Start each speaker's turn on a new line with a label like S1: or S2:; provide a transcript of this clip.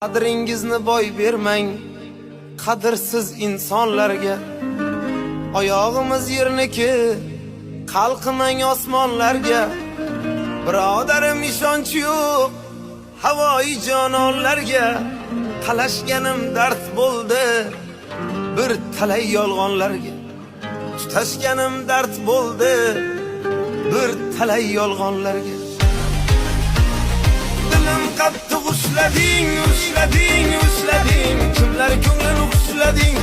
S1: Qadringizni boy bermang qadrsiz insonlarga. Oyog'imiz yerniki, qalqimang osmonlarga. Birodarim, ishonch yo'q havoyi jononlarga. Talashganim dard bo'ldi bir talay yolg'onlarga. Tutashganim dard bo'ldi bir talay yolg'onlarga. Dilim qattiq ushlading, ushlading, ushlading. Kimlar ko'nglini ushlading?